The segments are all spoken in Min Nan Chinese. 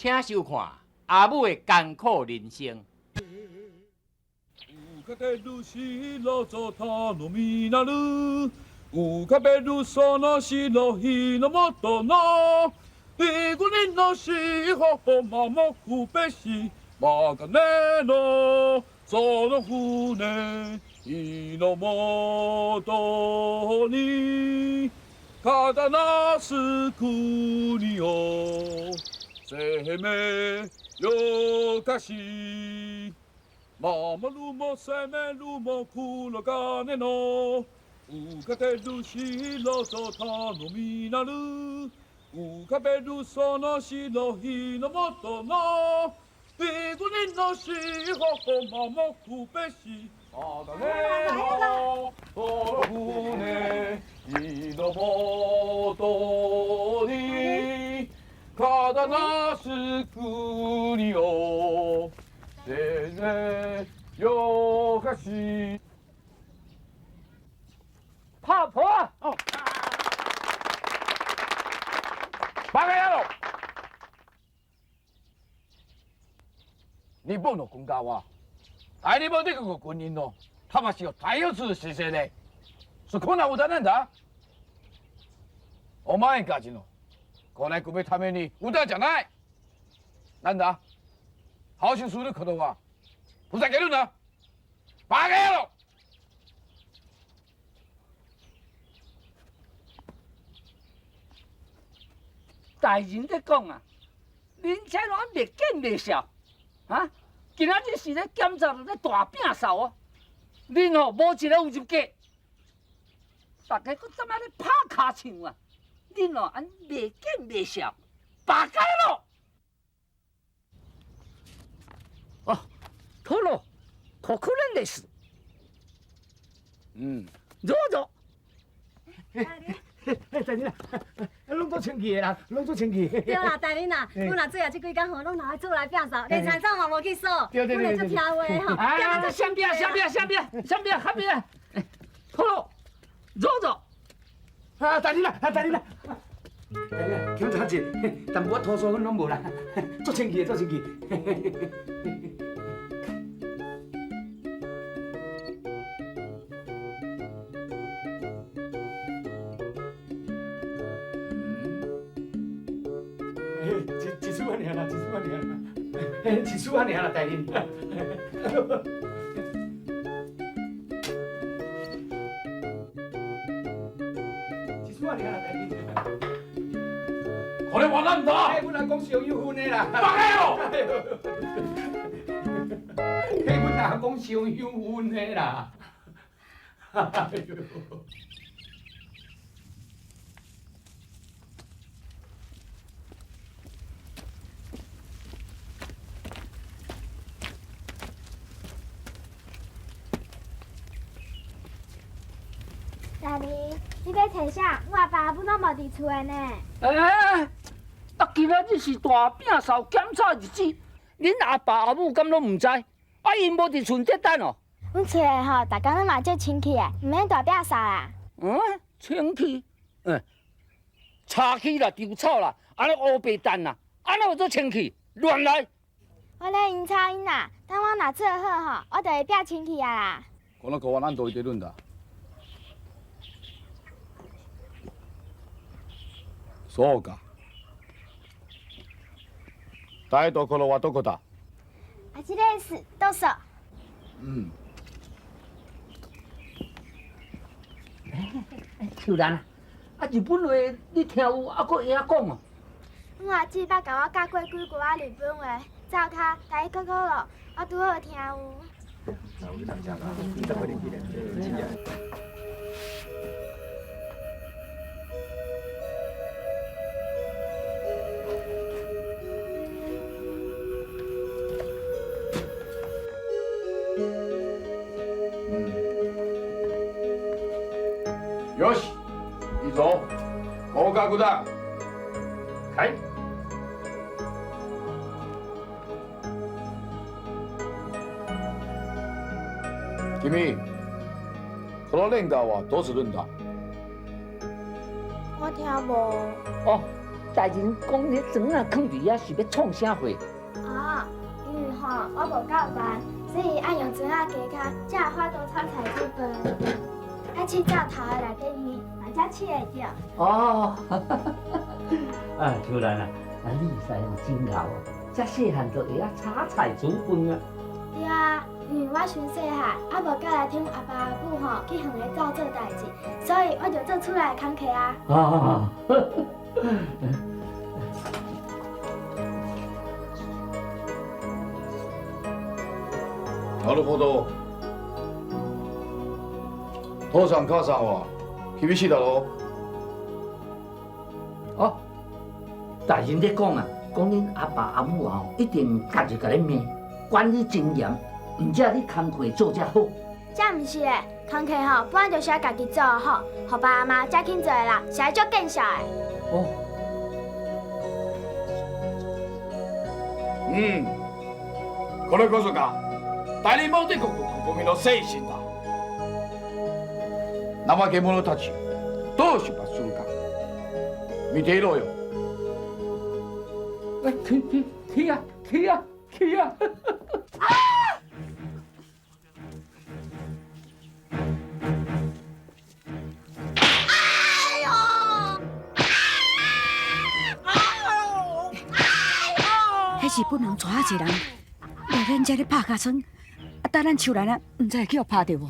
請收看阿母的艱苦人生。拍破哦！八个野郎，日本の軍艦は大日本帝国の軍人の魂を大切にしてね。是困難有なんだ。お前たちのこの国のために歌じゃない。なんだ。好心することはふざけるな。バカ野郎。大人咧講啊，恁這攏袂見袂笑，啊！今仔日是咧檢查咧大摒掃哦，恁吼無一個有入格，大家閣怎仔咧拍尻槍啊？恁哦按袂見袂笑，罷解咯！哦，好咯，可可能的事。嗯，坐坐。大人啊，攏做清氣的啦，攏做清氣。對啦，大人啊，阮若做啊這幾工吼，攏留佇厝內摒掃，連田嫂嘛無去掃，阮會足聽話吼。啊，上邊上邊上邊上邊，較邊。好咯，坐坐。啊，大人啊，大人啊，大人啊，檢查者，淡薄仔塗沙阮攏無啦，足清氣的，足清氣。一絲仔爾啦，一絲仔爾啦，一絲仔爾啦，大人。一絲仔爾啦，大人。これはなんだ？哎，阮阿講傷有分的啦。バカ野郎！哎，阮阿講傷有分的啦。哎呦！大人，你欲揣啥？我阿爸阿母攏無佇厝的呢。欸，啊，今仔日是大摒掃檢查日子，恁阿爸阿母敢攏毋知？啊，𪜶無佇厝咧等哦。阮厝的吼，逐工攏嘛足清氣的，毋免大摒掃啦。嗯，清氣，嗯，柴氣啦，稻草啦，按呢烏白蛋啦，按呢有做清氣？亂來！我咧𪜶吵𪜶啦，等我若做好吼，我就會摒清氣啊啦。この子は何と言ってるんだ。そうか。台所はどこだ？あちです。どうぞ。嗯。秀蘭啊，啊日本話你聽有，猶閣會曉講哦？阮阿姊捌共我教過幾句仔日本話，灶跤、台可可樂，我拄好聽有。よし、いいぞ。合格だ。はい。君、このレンガはどうするんだ？我聽無。哦，大人讲你砖仔囥伫遐是欲创啥货？哦，因为吼我无够悬，所以爱用砖仔加跤，才有法度炒菜煮饭。爱试灶头的内底面，嘛才试会著。哦，啊，秋兰啊，啊你使哦真𠢕哦，遮细汉就会晓炒菜煮饭啊。对啊，因为我伤细汉，啊无甲来听阿爸阿母吼去园里灶做代志，所以我就做厝内的工课啊。哦。なるほど。父さん母さんは厳しいだろう。哦，大人咧讲啊，讲恁阿爸阿母啊，一定家己共你骂，管你真严，毋才你工课做遮好。这毋是的，工课吼本来就是爱家己做好，予爸阿妈才肯做的啦，是爱足见笑的。哦。嗯，これこそが大日本帝国国民の精神だ。怠け者たち、どう処罰するか見ていろよ。哎，去去去啊去啊去啊！哎呦！哎呦！彼日本人带仔一个人来咱遮咧拍尻川，啊，等咱秋兰啊，毋知会去予拍著无？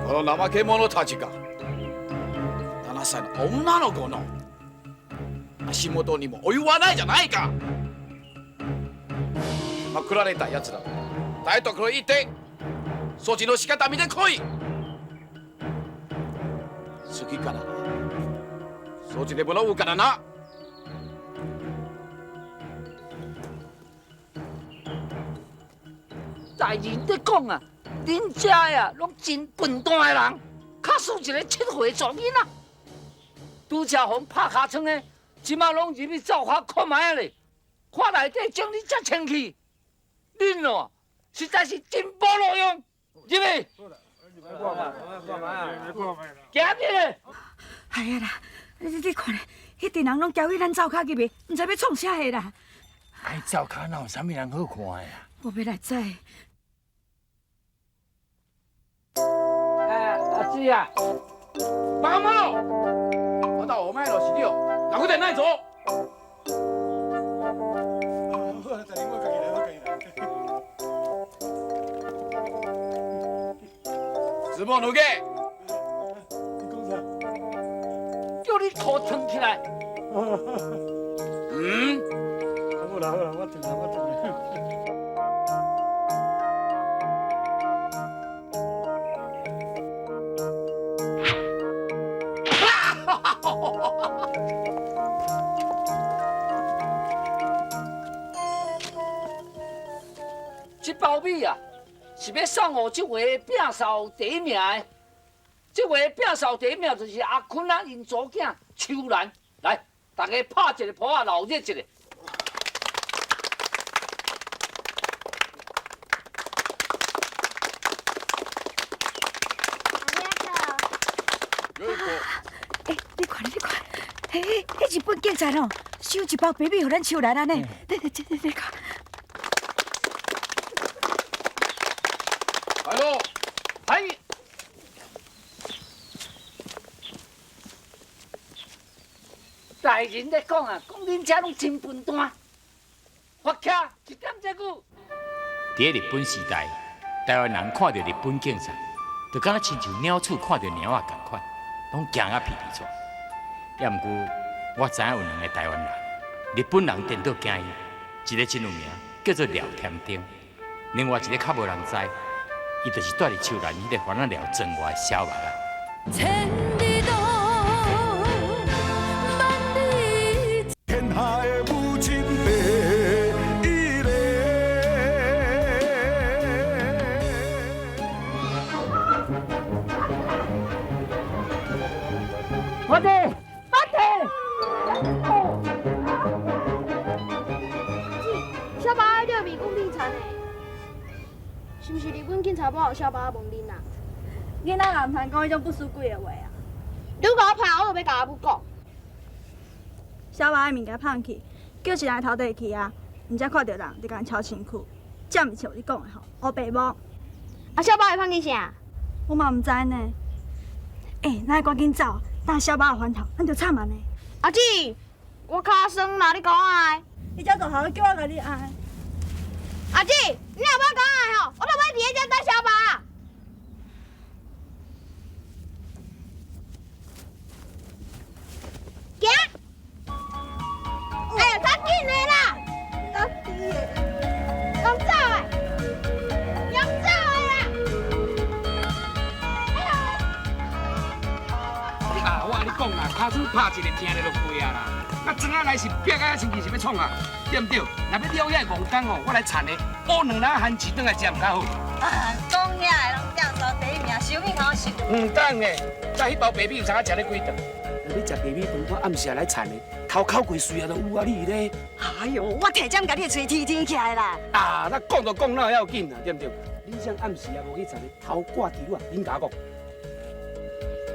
この怠け者たちが7歳の女の子の足元にも及ばないじゃないか。まくられたやつら、台所へ行って掃除の仕方見てこい。好きから掃除でもらうからな。大人咧讲啊，恁遮啊拢真笨蛋的人，较输一个7岁查某囡仔。拄才予拍尻川的，这马拢入去灶跤看觅仔咧，看内底整理遮清气，恁哦实在是真无路用。入去。行去咧。哎呀啦，你看咧，彼阵人拢交去咱灶跤入去，毋知欲创啥货啦。哎，灶跤哪有啥物人好看的啊？我欲来知。哎，阿姊啊，バカ者！我到お前の資料，哪个在那走？ズボン脱げ。叫你裤脱起来。嗯。好啦好啦，我脱啦我脱啦。这包米啊，是欲送予这回摒扫第一名的。这回摒扫第一名就是阿坤啊，𪜶查某囝秋兰。来，大家拍一个噗仔，闹热一下。欸，你看，你看，彼日本警察哦，收一包白米予咱秋兰按呢。你你你你看。来喽！哎，大人咧讲啊，讲恁遮拢真笨蛋。发徛一点这久。伫咧日本时代，台湾人看著日本警察，就敢若亲像鸟鼠看著猫仔仝款，拢惊啊皮皮剉。也毋过，我知影有两个台湾人，日本人颠倒惊伊，一个真有名，叫做廖添丁；另外一个较无人知，伊就是住伫秋兰彼个番仔寮庄外的小目仔。千里路，万里。天下的母亲第一个。我弟，我弟，是毋是日本警察某予小宝仔问恁啊？囡仔也毋通讲彼种不输鬼的话啊！你共我拍，我就欲共阿母讲。小宝仔的物件放去，叫一人偷提去啊！毋才看著人就共𪜶抄身躯，这毋是像你讲的吼，乌白摸。啊，小宝会放去啥？我嘛毋知呢。欸，咱爱赶紧走，等小宝仔翻头，咱就惨啊呢。阿姊，我跤酸啦，你共我按。你遮大号叫我共你按。阿姊，你若欲共我按吼，我就欲伫咧遮等小宝仔。行。哎呀，较紧的啦！较低的，用走的，用走的啦！啊，我按你讲啦，跤手拍一个听咧就过啊啦。啊，庄仔来是逼啊，亲像是欲创啊，对毋对？若欲了遐戆工吼，我来田的，乌两篮番薯转来食毋较好。啊，讲遐的拢摒扫第一名，收米好收。毋当的，才彼包白米有啥食咧几顿？若欲食白米饭，我暗时来田的，头口过随啊都有啊，你咧？哎哟，我提针共你的喙天天起来啦。啊，那讲就讲哪会要紧啊，对毋对？恁啥暗时也无去田的，头挂猪啊，恁共我讲。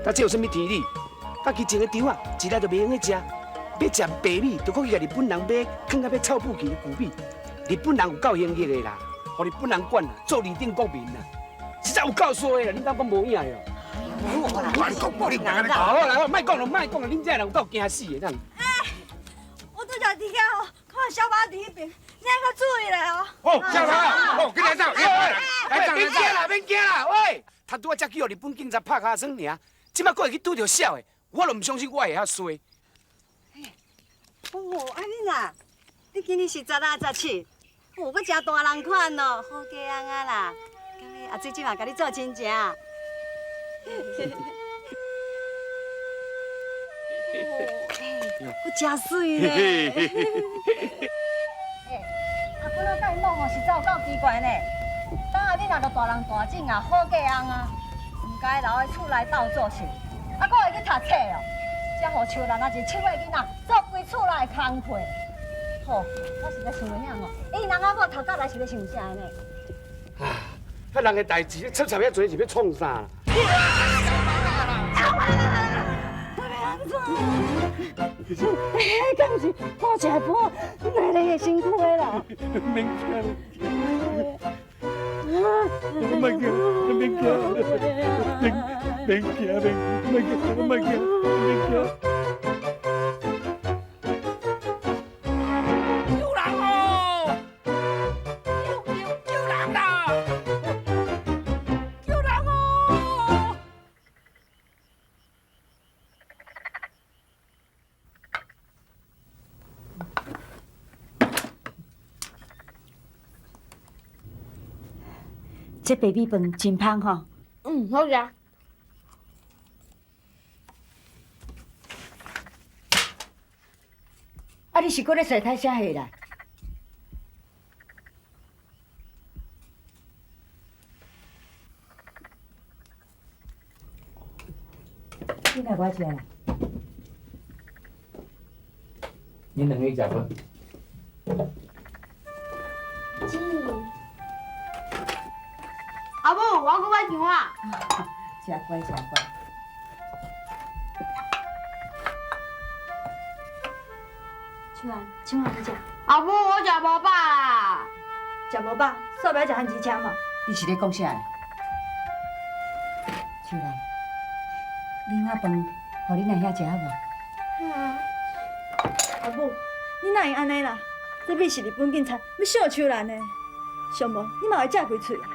啊，这有啥物天理？家己种的稻啊，一来就袂用得食，欲食白米，就阁去共日本人买，囥甲欲臭不起的旧米。日本人有够兴业的啦，予日本人管啦，做二等国民啦，实在有够衰的啦，恁敢讲无影的哦？我讲，你唔通好啦，好，莫讲了，莫讲了，恁这人有够惊死的，咱。欸，我拄才伫遐吼，看小宝伫彼边，你爱较注意咧哦。哦，小宝，哦，紧来走，来，免惊啦，免惊啦，喂，他拄仔才去予日本警察拍跤耍尔，这摆阁会去拄著痟的，我都毋相信我会遐衰。哦，按呢啦，你今年是十六、十七，哦，阁诚大人款哦，好嫁翁啊啦。敢欲阿水这嘛共你做亲情？阁诚媠呢。欸，阿本仔佮伊某吼实在有够奇怪呢。当下你若著大人大种啊，好嫁翁啊，毋该留喺厝内斗做事，啊，阁会去读册哦，才予秋兰啊一个手的囡仔做规厝内工课。吼，我实在想袂晓吼，伊人阿某头家来是咧想啥呢？啊，彼人的代志，插插遐济是欲创啥啦？敢毋是抱一抱来咧身躯的啦？免惊，莫惊，免惊，免免惊，免莫惊，莫惊，免惊。救人哦！救救救人啦！救人哦！这白米饭真芳吼。嗯，好食。啊，你是阁咧踅胎啥货啦？你若无爱食啦？恁两个食无？姊。阿母，我阁欲上啊！食乖，食乖。秋兰，请问你食？阿母，我食无饱啦。食无饱，煞欲食番薯肠嘛？你是咧讲啥咧？秋兰，你碗饭，予恁阿兄食好无？嗯。阿母，你哪会按呢啦？这米是日本警察欲赏秋兰的，上无你嘛会食开喙啊？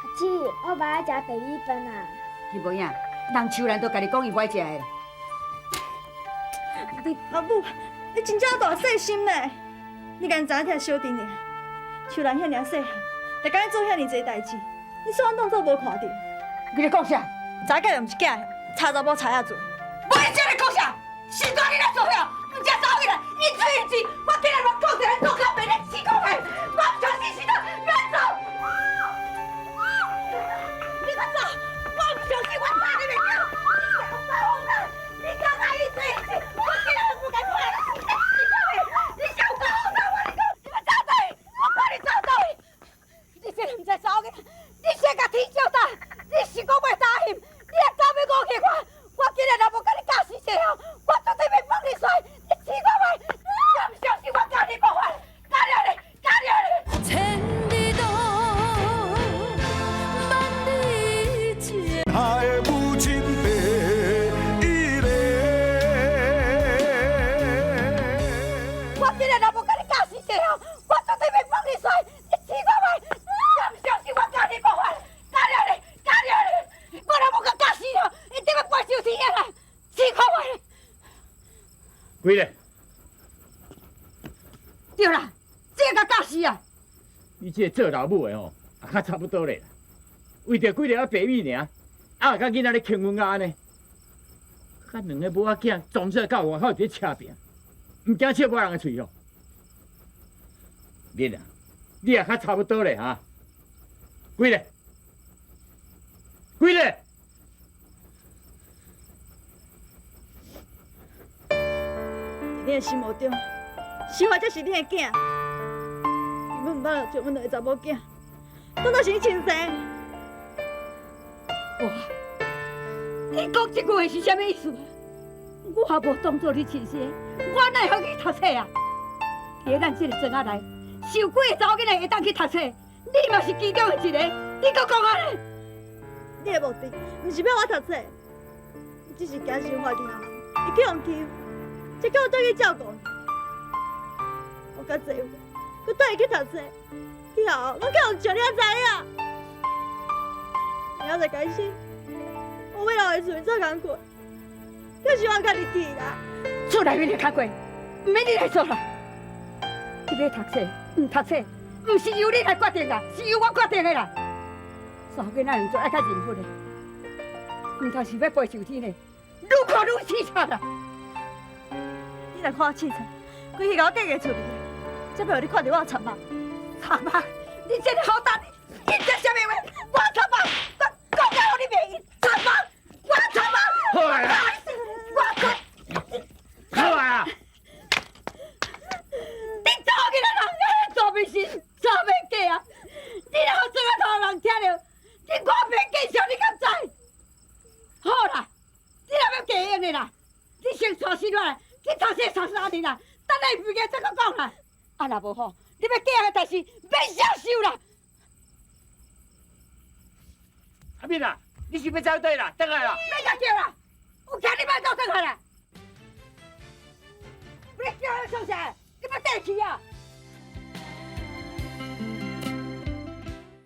阿姊，我无爱食白米饭啊。伊无影，人秋兰都家己讲伊无爱食的。你阿母，你真正大细心呢！你敢知影疼小弟尔？秋兰遐尔细汉，逐工做遐尔济代志，你煞当做无看著？你咧讲啥？查囝又毋是囝，查查某查遐济。无你这咧讲啥？是带你来做遐，毋才走起来，伊嘴伊舌，我今日我讲一个做较袂咧死讲的，我毋相信是他，别走！你快走！我毋相信，我打你袂着！你讲啊，伊嘴伊舌，我今日不敢看。你死讲的，你想讲好我你讲，你欲走倒去？我看你走倒去！开咧！对啦，这个教死啊！你这个做老母的吼，也较差不多咧。为著几粒仔白米尔，啊，共囡仔咧坑阮啊按呢。佮两个母仔囝从细到外口伫咧车拼，毋惊笑破人的喙吼。你啊，你也较差不多咧哈。开咧，开咧！伫你的心目中，秀华才是你的囝，根本毋捌将阮两个查某囝当作是你亲生。哇！你讲这句话是啥物意思？我也无当作你亲生，我哪会晓去读册啊？伫咱这个庄仔内，是有几个查某囡仔会当去读册？你嘛是其中的一个，你阁讲按呢？你的目的毋是欲我读册，你只是惊秀华日后会去予欺负，才叫我转去照顾。我佮济阁带伊去读册，去学校拢去予笑，你也知影。明仔载开始，我欲留伫厝做工课，叫秀华家己去啦。厝内面的工课，毋免你来做啦。你欲读册，毋读册，毋是由你来决定啦，是由我决定的啦。查某囡仔用做爱较认分的，毋但是欲飞上天的，愈看愈凄惨啦。你若看我凄惨，规气共我嫁过出去，才袂予你看著我的惨目。惨目，你这个好胆，你这啥物话？我惨目，我讲甲予你袂用，惨目，我惨目。好啊！我惨。好啊！你查某囡仔人，安呢做袂成，做袂假啊！你若予庄仔头人听著，你我袂见笑，你敢知？好啦，你若欲嫁用的啦，你先带孙来去读册三三年啦，等下回家再阁讲啦。啊，若无吼，你欲嫁的代志免享受啦。阿敏啊，你是欲走佗啦？转来啦！免再叫啦，有惊你莫倒转来啦。你叫伊创啥？你欲缀去啊？